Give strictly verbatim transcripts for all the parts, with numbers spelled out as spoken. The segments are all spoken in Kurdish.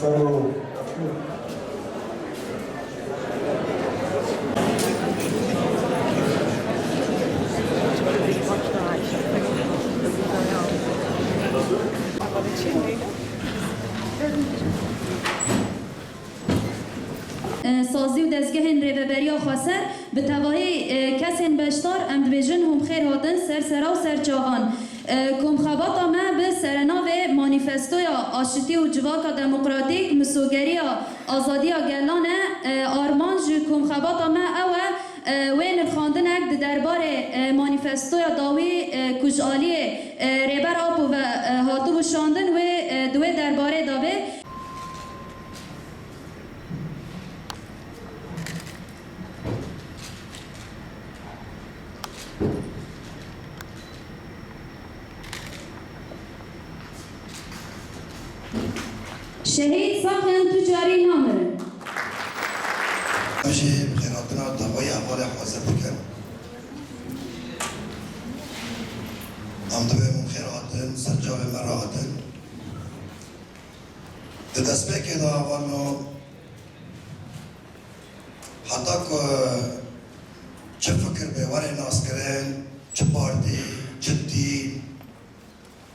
Fermo. Sazî û dezgehên rêveberiya xweser, bi tevahî, e, kesên beşdar, em dibêjin hûn bi xêr hatin ser sera û ser çavan. E, komxebata me bi serenavê Manîfestoya Aşitî û Civaka Demokratîk, Misogeriya Azadiya Gelan e. E, armanc ji komxebata me ew e, e, wê nirxandinek di derbarê, e, manîfestoya dawî, e, ku ji aliyê, e, Rêber Apo ve, e, hatibû şandin, wê, e, di wê derbarê de bê. Şehîd sax in, tu carî namirin. Em jî bi xêrhatina dawayê hevalê hazir dikin. Em dibê hûn xêr hatin, ser çavê me rahatin. Di destpêkê de hevalno, heta ku çi fikir bê were naskirin, çi partî, çi dîn,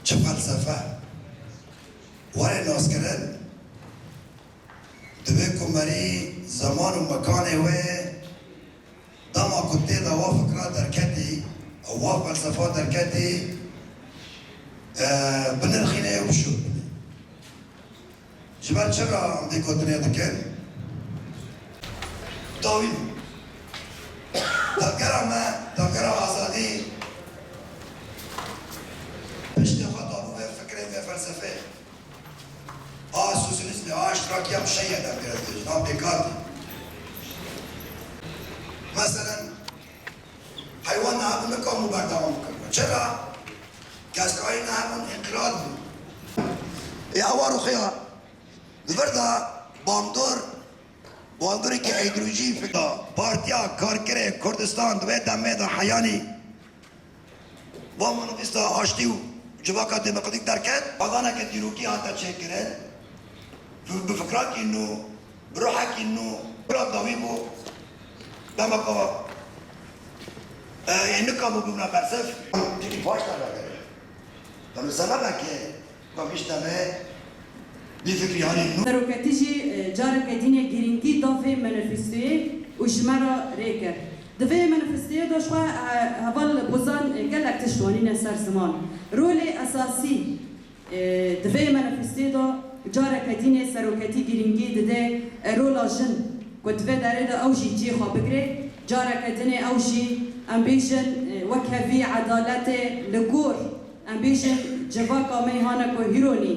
çi felsefe were naskirin, divê ku merî zeman û mekanê wê dema ku tê de wa fikra derketî, wa felsefa derketî, e, binirxîne û bişopîne. Ji ber çi re em vê gotinê dikin? Dawî. Tevgera me, tevgera azadî, piştê xwe dabû vê fikrê, vê felsefeyê. A sosyalîzmê, a îştirakiya bi şeye de em pê re dibêjin, a pêkhatî. Meselen, heywan niha nikam û berdewam bikin. Çira? Keskarî niha min înqilab bû. Ê ewa ruxiya. Di vir de bandor, bandoreke îdeolojî fikra Partiya Karkerê Kurdistan di wê demê de heyanî va manîfesta aştî û civaka demokratîk derket. Xwezaneke dîrokî hate çêkirin. Bi, bi fikrakî nû, bi ruhekî nû, bira dawî bû. Dema ku, e, ê nikabû bibûna bersiv. Tiştî baş dervekeve. Em li ser nebeke. Ka vî ji te ve bî fikrî hanî nû. Seroketî jî, e, careke dînê girîngî da vê manîfestoyê û ji me re rê kir. Di vê manîfestoyê de ji xwe, e, heval Bozan, e, gelek tişt anîne ser ziman. Rolê esasî, e, di vê manîfestoyê de careke dînê seroketî girîngî dide, e, rola jin ku di vê derê de ew jî cihê xwe bigire. Careke dinê ew jî, em bêjin, e, wekhevî edaletê li gor Em bêjin civaka me hane ku hîronî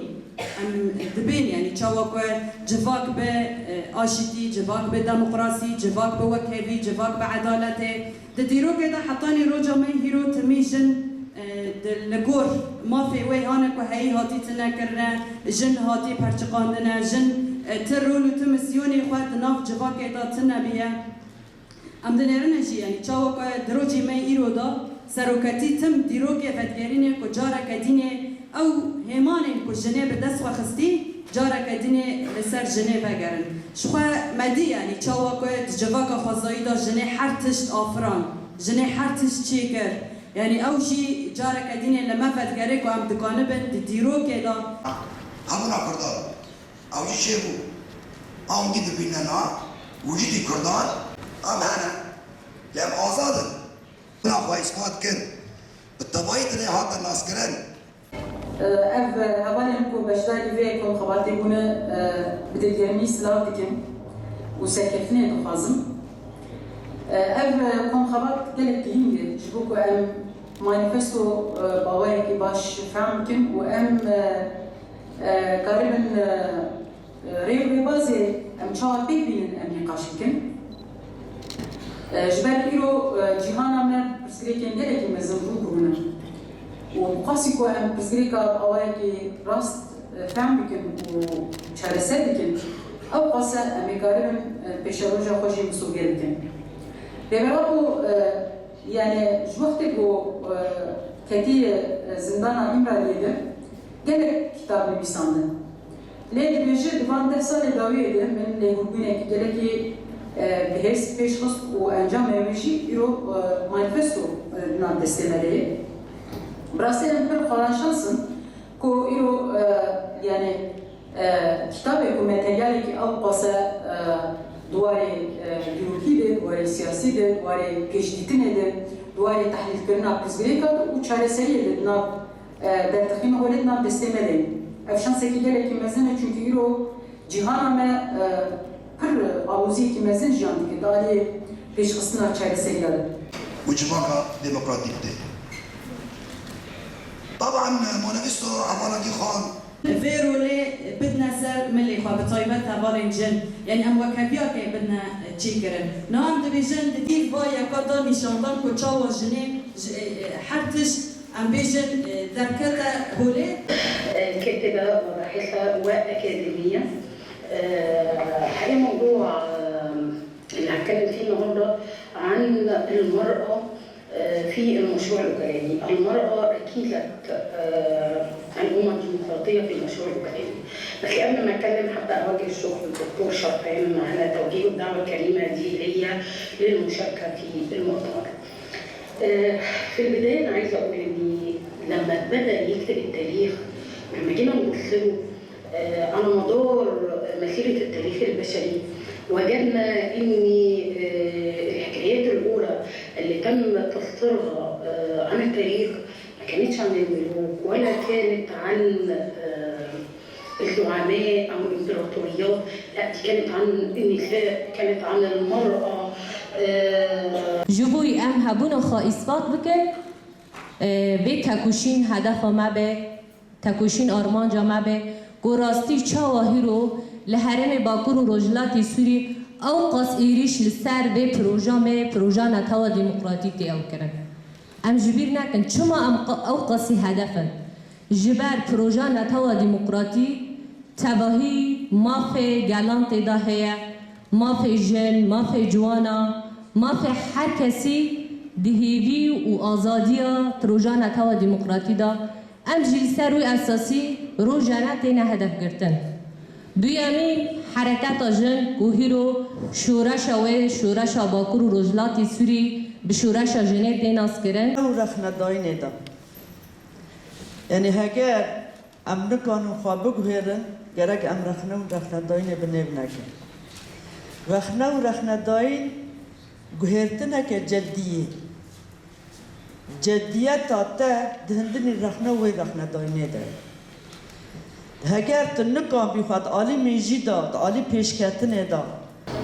em dibên, yanî çawa ku civak bi, e, aşitî, civak bi demokrasî, civak bi wekhevî, civak bi edaletê. Di dîrokê de hetanî roja me hîro timî jin, e, di, li gor mafê wê hane ku heyî hatî tune kirine, jin hatî perçiqandine, jin, e, ti rol û ti misyonê xwe di nav civakê de tune biye. Em dinêrine jî, yanî çawa ku di rojê me îro de seroketî tim dîrokê vedigherîne ku careke dînê ew hêmanên ku jinê bi dest xwe xistî, careke dînê li ser jinê vegerin. Ji xwe me dî, yanî çawa ku di civaka xwezayî de jinê her tişt afirand, jinê her tişt çêkir. Yanî ew jî careke dînê li me vedigere ku em dikanibin di dîrokê de. Hemûna Kurdan. Ew jî çêbû. Ew dî dibîne na, û jî dî Kurdan, em hene. Lê em azad in. Bila xwe îspat kir. Bi tevayî dilê hate naskirin. Ev hevalên ku beşdarî vê komxebatê bûne, bi dilgermî silav dikim û serkeftinê dixwazim. Ev komxebat gelek girîng e, ji bo ku em manîfesto, e, baweyekî baş fehm bikin û em, e, e, karibin, e, e, rê û rêbazê em çawa pêk bînin em nîqaş bikin. E, ji ber îro, e, cîhana me pirsgirêkên gelekî mezin rû kirine û bi qasî ku em pirsgirêka bi awayekî rast, e, fehm bikin û çareser bikin, ew qase em ê karibin, e, pêşeroja xwe jî misoger bikin. Rêber Apo, e, Yanî ji wextê ku, e, ketiye, e, zindana Îmraliyê de gelek kitab nivîsandin. Lê dibêje di van deh salê dawiyê de min lêhûnbûnekî gelekî, e, bihêz pêş xist û encamê wê jî îro, e, manîfesto, e, di nav destê me de ye. Bi rastî em pir xwedanşans in ku îro, e, yanî, e, kitabê ku materyalekî ew qase, e, di warê, e, dîrokî de, di warê siyasî de, di warê pêşdîtinê de, di warê tehlîlkirina pirsgirêka de û çareseriyê de di nav e, dertixîne holê di nav destê me de ye. Ev şansekî gelekî mezin e, çimkî îro cîhana me, e, pir aloziyekî mezin jiyan dike di aliyê pêşxistina çareseriya de. Û civaka demokratîk de. Taban, manîfesto hevalekî xwe. Vê rolê bidine ser milê xwe, bi taybet hevalên jin. Yanî em wekeviyakê bidine çêkirin. Niha em dibêjin di dîv va yeka da nîşandan ku çawa jinê ji, e, e, her tişt Em bêjin, e, derkete holê. Ketebe ve bahisa ve akademiye. Haya mevdu, e, اللي هتكلم فيه النهارده عن المرأة، آه، في المشروع الأوكراني. المرأة أكيد، آه، الأمة الديمقراطية في المشروع الأوكراني. بس قبل ما أتكلم حابة أوجه الشكر للدكتور شرفان على توجيه الدعوة الكريمة دي ليا للمشاركة في المؤتمر. آه، في البداية أنا عايزة أقول إني لما بدأ يكتب التاريخ، لما جينا نبص له، آه، على مدار مسيرة التاريخ البشري، وجدنا إن، آه، الحكايات الأولى اللي تم تسطيرها، آه، عن التاريخ ما كانتش عن الملوك ولا كانت عن، آه، الزعماء أو الإمبراطوريات، لا، دي كانت عن النساء، كانت عن المرأة. آه، Ji bo em hebûna xwe îspat bikin, e, vê tekoşîn hedefa me be, tekoşîn armanca me be, ku rastî çawa hîro li herêmê Bakur û Rojhilatê Sûrî ew qas êrîş li ser vê proja me, proja Netewa Demokratîk tê ew kirin. Em ji bîr nekin, çima em qa-, ew qasî hedef in? Ji ber proja Netewa Demokratî tevahî mafê gelan tê de heye, mafê jin, mafê ciwana, mafê her kesî di hêvî û azadiya proja Netewa Demokratî de. Em jî li ser wî esasî rojane têne hedefgirtin. Duyemîn, hereketa jin ku hîro şoreşa wê, şoreşa Bakur û Rojhilatê Sûrî bi şoreşa jinê tê naskirin. Ew rexnedayînê de. Yanî heger em nikanin xwe biguhêrin, gerek em rexne û rexnedayînê bi nêv nekin. Rexne û rexnedayîn guhêrtineke ceddî ye. Ceddiyeta te di hindinî rexne û wê rexnedayînê de ye. Heger tu nikabî xwe di alî mêjî de, di alî pêşketinê de,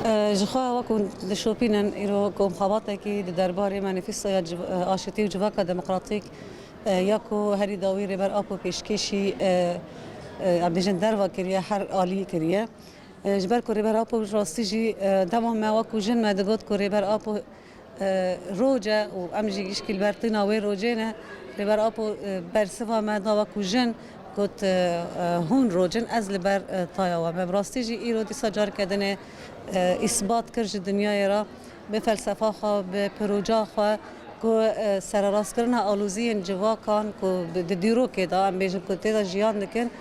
E, ji xwe wekû dişopînin, îro ku mixabatekî di derbarê manîfestoya civ-, e, aşitî û civaka demokratîk, e, ya ku herî dawî Rêber Apo pêşkêşî, e, e, em bêjin derva kiriye, her alî kiriye. E, ji ber ku Rêber Apo rastî jî, e, dema me wekû jin me digot ku Rêber Apo, e, roc e û em jî gişkî li ber tîna wê rocê ne. Rêber Apo, e, bersiva me da wekû jin, got, e, e, hûn roc in, ez li ber, e, taya we me. Bi rastî jî îro dîsa careke din e, e, îsbat kir ji dinyayê re, bi felsefa xwe, bi proja xwe, ku, e, sererastkirina aloziyên civakan ku bi, di dîrokê de, em bêjin ku tê de jiyan dikin,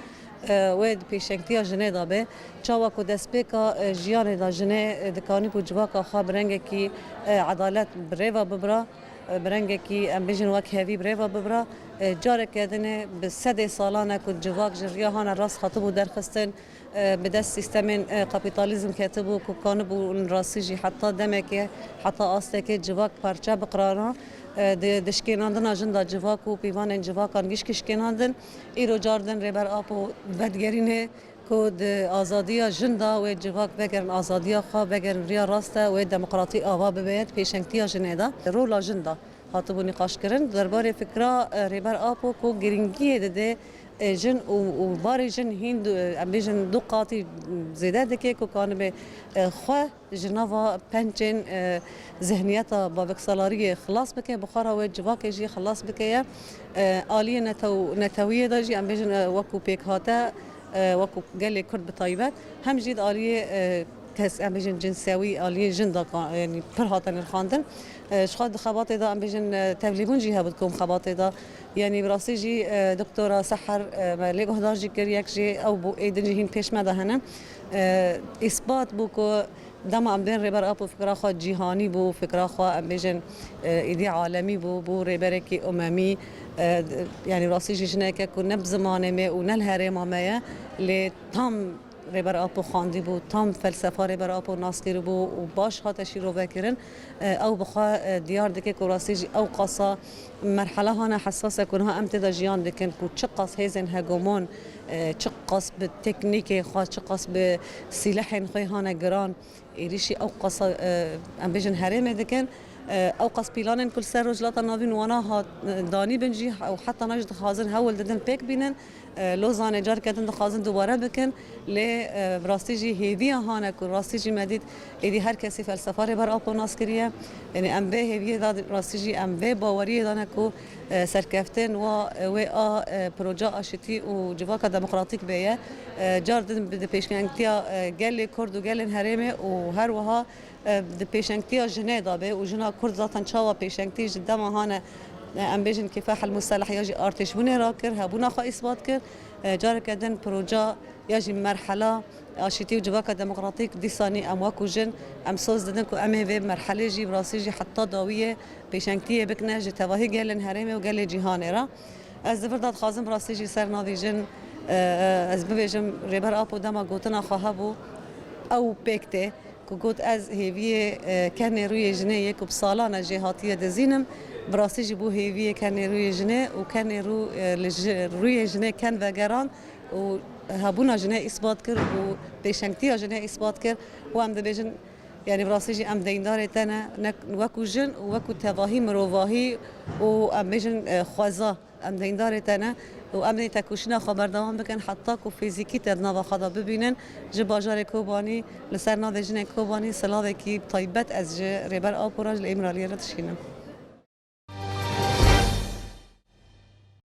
e, wê di pêşengtiya jinê de be. Çawa ku destpêka, e, jiyanê de jinê, e, dikanîbû civaka xwe bi rengekî, e, edalet bi rê ve bibira, e, bi rengekî, em bêjin, wek hevî bi rê ve bibira. E, careke din e, bi sedê salan e ku civak ji riya hane rast hatibû derxistin, e, bi dest sîstemên, e, kapîtalîzm ketibû ku kanibûn rastî jî heta demekê, heta astekê civak parçe biqirana. E, di, di şikênandina jin de civak û pîvanên civakan gişkî şikênandin. Îro car din Rêber Apo vedigerîne ku di azadiya jin de wê civak vegerin azadiya xwe, vegerin riya rast e, wê demokratî ava bibe di pêşengtiya jinê de. Rola jin de hatibû nîqaşkirin. Derbarê fikra, e, Rêber Apo ku girîngiyê dide, e, jin û, û barê jin hîn du, em bêjin du qatî zêde dike ku kanibe, e, xwe ji nava pençên, e, zihniyeta babeksalariyê xilas bike, bi xwe re wê civakê jî xilas bike ye. E, aliyê netew-, netewiyê de jî em bêjin, e, wekû pêkhate, e, wekû gelê Kurd bi taybet, hem jî di aliyê, e, Kes em bêjin cinsewî aliyê jin de ka-, yanî pir hate nirxandin. E, ji xwe di xebatê de em bêjin, e, tevlîbûn jî hebû di kom xebatê de. Yanî bi rastî jî, e, doktora Seher, e, me lê guhdar jî kir, yek jî ew bû, ê din jî hîn pêş me de hene. E, îspat bû ku dema em bên Rêber Apo fikra xwe cîhanî bû, fikra xwe em bêjin, e, êdî alemî bû, bû rêberekî umemî. E, yanî bi rastî jî jineke ku ne bi zimanê me û ne li herêma me ye, lê tam Rêber Apo xwendî bû, tam felsefa Rêber Apo nas kiribû û baş hate şîrovekirin. E, ew bi xwe, e, diyar dike ku rastî jî ew qasa merhela hane hesas e ku niha em tê de jiyan dikin, ku çi qas hêzên hegemon, e, çi qas bi teknîkê xwe, çi qas bi sîlehên xwe hane giran. Êrîşî ew qasa, e, em bêjin herêmê dikin. E, ew qas pîlanên ku li ser Rojhilata Navîn wana hat, e, danî bin jî, ew heta niha jî dixwazin hewl didin pêk bînin. E, Lozanê careke din dixwazin dubare bikin. Lê, e, bi rastî jî hêviya hane ku rastî jî me dît êdî her kesî felsefa Rêber Apo nas kiriye. Yanî em vê hêviyê de rastî jî em vê baweriyê de ne ku, e, serkeftin wa, e, wê a, e, proje aşitî û civaka demokratîk bê ye. E, car din bi, di pêşengtiya, e, gelê Kurd û gelên herêmê û her wiha, e, di pêşengtiya jinê de bê û jina Kurd zaten çawa pêşengtî ji dema hane, e, em bêjin kîfeh el-museleh ya jî artêşbûnê rakir, hebûna xwe îsbat kir. E, careke din proje ya jî merhela aşitî û civaka demokratîk dîsanî em wekû jin, em soz didin ku em ê vê merhelê jî bi rastî jî heta dawiyê pêşengtiyê bikine ji tevahî gelên herêmê û gelê cîhanê re. Ez di vir de dixwazim bi rastî jî ser navî jin, e, e, ez bibêjim, Rêber Apo dema gotina xwe hebû, ew pêk tê ku got, ez hêviyê, e, kenê rûyê jinê yê ku bi salan e jê hatiye dizînim. Bi rastî jî bû hêviyê kenê rûyê jinê û kenê rû, e, li ji, rûyê jinê ken vegeran û hebûna jinê îsbat kir û pêşengtiya jinê îsbat kir û em dibêjin, yanî bi rastî jî em deyndarê te ne, ne wekû jin û wekû tevahî mirovahî û em bêjin, e, xweza. Em deyndarê te ne û em ê tekoşîna xwe berdewam bikin heta ku fîzîkî te di nava xwe de bibînin. Ji bajarê Kobanî, li ser navê jinên Kobanî silavekî taybet ez ji Rêber Apo re, ji li Îmraliyê re dişînim.